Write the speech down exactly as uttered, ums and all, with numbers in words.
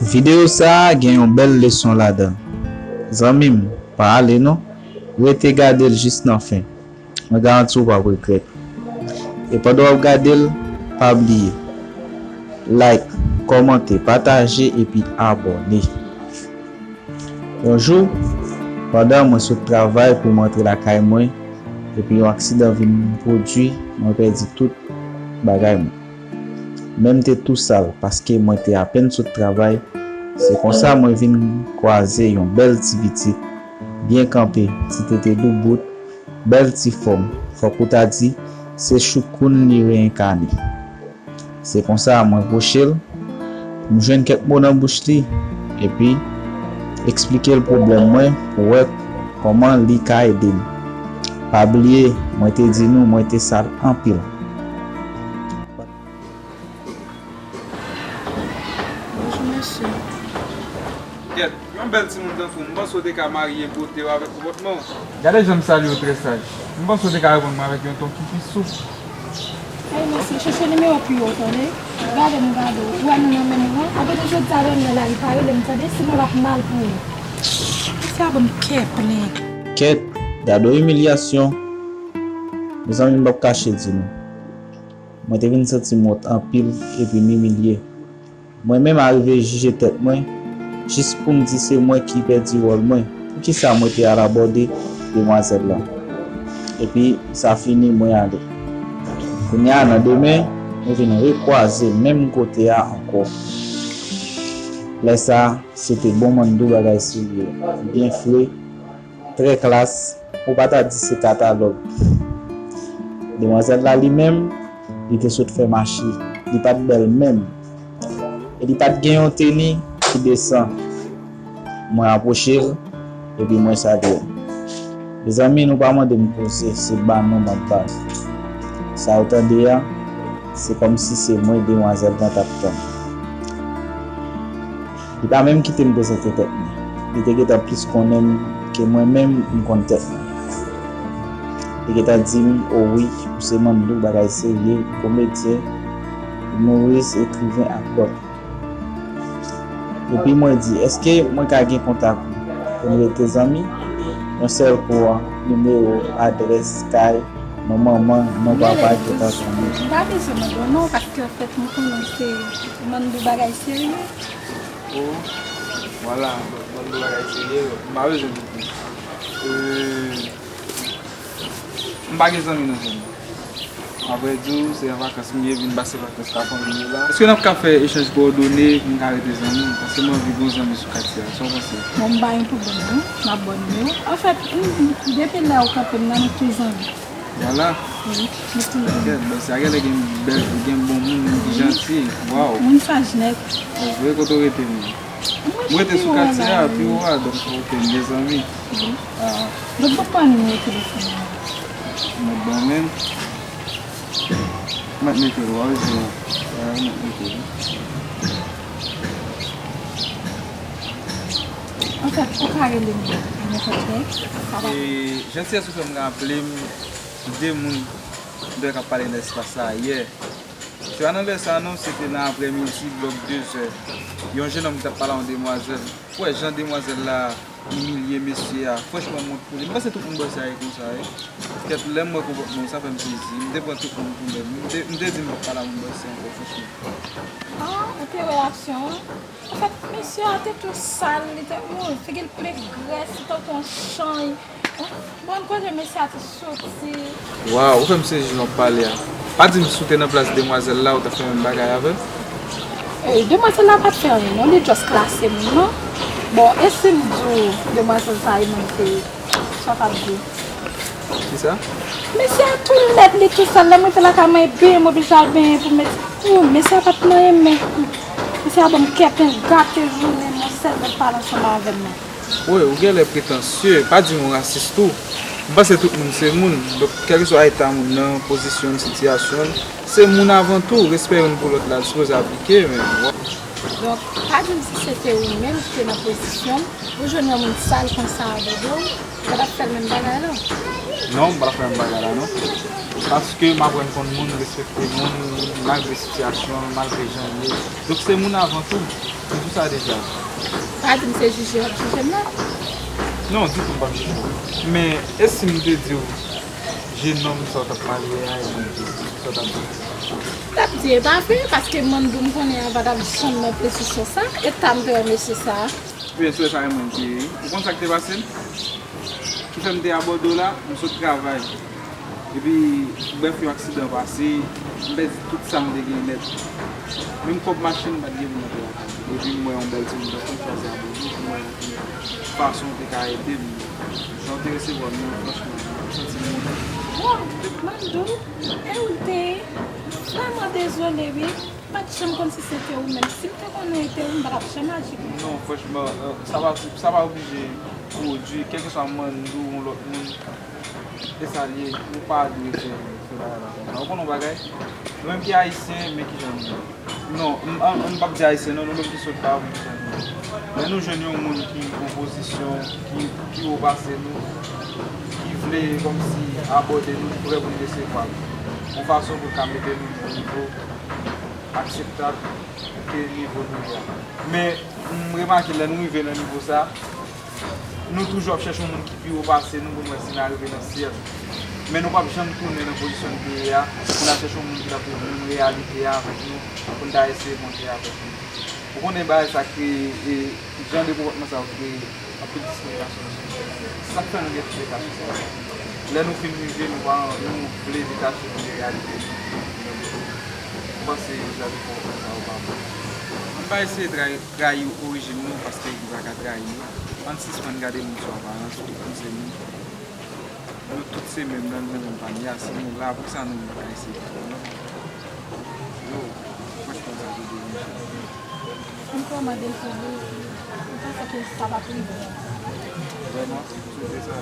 Videyo sa a gen yon bèl leson ladan. Zanmi m, pa ale non. Rete gade l jis nan fen. Mwen garanti w p ap regrèt. E pandan w ap gade l, pa bliye like, kòmante, pataje epi abòne. Yon jou, pandan mwen sot travay pou m antre lakay mwen, epi yon aksidan vin pwodui, mwen pèdi tout bagay mwen. Men m te tou sal, paske mwen te apèn sot travay. Se konsa mwen vin kwaze yon bèl ti pitit, byen kanpe, ti tete doubout, bèl ti fòm. Fòk ou ta di, se Choukoun li reyènkane. Se konsa mwen pwoche l, m jwenn kèk mo nan bouch li, epi eksplike l pwoblèm mwen pou wè kòman li ka ede m. Pa bliye, mwen te di nou mwen te sal anpil. Bonjou mesye. Kèt, yon bèl timoun tankou w, m panse w te ka marye bote w avèk konpòtman w. Gade jan m salye w trè saj. M panse w te ka reponn mwen avèk yon ton ki pi soup. Ay mesye, chèche nimewo pi wo tande. Gade m gade w, ou wè nou nan menm ran. Apre de jodi a Daniel la li pa rele m tande, sinon l ap mal pou ou. Mesye a ban m kè plen. Kèt, gade yon imilyasyon. Mezanmi, m p ap kache di nou. Mwen te vin santi m wont anpil epi m imilye. Mwen menm arive jije tèt mwen, jis pou m di se mwen ki pèdi wòl mwen. Poukisa mwen te al abòde demwazèl lan? Epi sa fini mwen ale. Kounye a nan demen, nou vin rekwaze menm kote a ankò. Lè sa, se te bon Manndou bagay serye, byen fre, trè klas, ou pa ta di se katalòg. Demwazèl la li menm, li te sot fè mache, li pa t bèl menm. E li pa t gen yon teni ki desan. Mwen apwoche l, epi mwen salye l. Mezanmi, nou pa mande m koze, se ba non m ap ba nou. Sa w tande a, se kòmsi se mwen demwazèl lan t ap tann. Li pa menm kite m prezante tèt mwen. Li te gentan plis konnen m ke mwen menm m konn tèt mwen. Li gentan di m, o wi, ou se Manndou bagay serye, komedyen, imouris, ekriven ak lòt. Epi mwen di, èske mwen ka gen kontak ou pou n rete zanmi? Yon sèl kou an, nimewo, adrès, kay, non manman, non papa, gentan konnen. M pa bezwen mande w non, paske anfèt m konnen w se Manndou bagay serye. Oh, vwala, Manndou bagay serye, m pa bezwen di plis. Euh, m pa gen zanmi nan zòn nan. Apre di w, se an vakans m ye, vin pase vakans ka fanmi yo la. Èske n ap ka fè echanj kowòdone pou n ka rete zanmi? Paske m anvi gen yon zanmi sou katye a. Sa w panse? Bon, m pa gen pwoblèm non, m ap ba w nimewo w. Anfèt, m, depi lè ou kanpe m nan, nou tou zanmi. Vwala. Wi, nou tou zanmi. Kèt, bòs sa genlè gen bèl, gen bon moun, moun ki janti. Waw. Moun saj nèt. Bon, vre kote w rete menm? M rete sou katye a, pi wo a, donk ok, m gen zanmi. Ah, Donk, ban m nimewo telefòn ou. Mèt ban men. Mèt mete l, w a wè, w a mèt mete l. Anfèt, ou ka rele m a nenpòt lè. Sa va. E, jantiyès ou fè m raple m de moun m te wè k ap pale nan espas la yè. Se pa nan lè sa non, se te nan aprèmidi, bò de zè. Yon jennonm ki t ap pale a yon demwazèl. Ou wè jan demwazèl la imilye mesye a, franchman m wont pou li. M panse tout moun bò sa ye konsa wi. Kèt, lè m wè konpòtman w, sa fè m sezi. M te pran tout moun pou mèm. M te, m te di m p ap pale a moun bò sa ankò, franchman. Ah, ou te wè aksyon an? Anfèt, mesye a te tou sal, li te, oh, figi l plen grès, li tankou yon chay. Bon, kote mesye a te soti? Waw, ou fè m sezi jan w ap pale a. Pa di m si w te nan plas demwazèl la, ou t ap fè menm bagay avè l? Eh, demwazèl la pa t fè anyen non, li just klase moun non. Bon, e si m di w demwazèl sa e mwen ki te, sa w t ap di? Kisa? Mesye a tou lèd, li tou sal, lè m rive lakay mwen, e benyen m oblije al benyen pou m mete. Oh, mesye a pa t nan anyen men. Mesye a ban m kè plen, gate jounen m, yon sèl nèg pale ansanm avè m nan. Woy, ou genlè pretansye, pa di m ou rasis tou. M panse tout moun se moun, donk kèlkeswa eta moun nan, pozisyon l, sitiyasyon l, se moun avan tou, respè youn pou lòt la, l sipoze aplike, men. Donk, pa di m si se te ou menm ki te nan pozisyon m, ou jwenn yon moun sal konsa abòde w, ou pa t ap fè l menm bagay la. Non, m pa t ap fè menm bagay la, non. Paske m aprann konn moun, respekte moun, malgre sitiyasyon, malgre jan l ye. Donk, se moun avan tou. M di w sa deja. Pa di m se jije w ap jije m nan. Non, ditou m p ap jije w. Men, e si m te di w, jenòm, sa w t ap pale a, e mwen te di, sa w t ap di? M t ap di e pa vre, paske Mandou m konnen an pa t ap janm nan pozisyon sa, eta m te wè mesye sa a. Ebyen, sou sa menm mwen te ye wi. Ou konn sa k te pase m? Ki fè m te abòde w la, m sot travay. Epi, brèf, yon aksidan pase, m pèdi tout sa m te gen nèt. Menm kòb machin, m pa t gen pou m antre lakay mwen. Epi, m wè yon bèl timoun tankou w, m chwazi abòde w, m wè yon fason w te ka ede m. Jan w te resevwa m nan, franchman, m santi m onè. Wow, Mandou, e ou l te ye? Vrèman dezole, wi. M pa t janm konn si se te ou menm. Si m te konnen e te ou, m pa t ap janm aji konsa. Non, franchman, euh, sa pa, sa pa oblije pwodui, kèlkeswa Mandou ou yon lòt moun, e sa l ye, ou pa dwe fè, fè bagay la konsa. Ou konn yon bagay? Nou menm ki Ayisyen, men kijan nou ye. Non, m, m, m p ap di Ayisyen, non, nou menm ki sot la, men kijan nou ye. Lè nou jwenn yon moun ki an pozisyon, ki, ki wo pase nou, ki vle kòmsi abòde nou, nou prè pou n resevwa l. Yon fason pou l ka mete nou nan yon nivo akseptab ke nivo nou ye a. Men, m remake lè nou rive nan nivo sa, nou toujou ap chèche yon moun ki pi wo pase nou pou n wè si n a rive nan syèl. Men nou p ap janm tounen nan pozisyon n te ye a, pou n al chèche yon moun ki t ap viv menm reyalite a avèk nou, pou n ta eseye monte avèk li. Ou konnen bagay sa kreye, e, jan de konpòtman sa yo kreye anpil diskriminasyon nan sosyete. Se sa k fè nou gen tout detache sa yo. Lè nou fin rive, nou pa, nou vle detache nou de reyalite nou. Ou panse jan de konpòtman sa yo pa bon? Ann pa eseye trayi, trayi orijin nou, paske li pa ka trayi nou. Ann sispann gade moun sou aparans, tout moun se moun. Nou tout se menm, nan menm panye a. Si nou la pou sa, nou pa ka eseye fè l, non. Yo, franchman, sa te deranje m. M kwè mande l pou li, m panse ke sa p ap rive. Vrèman, m swete sa.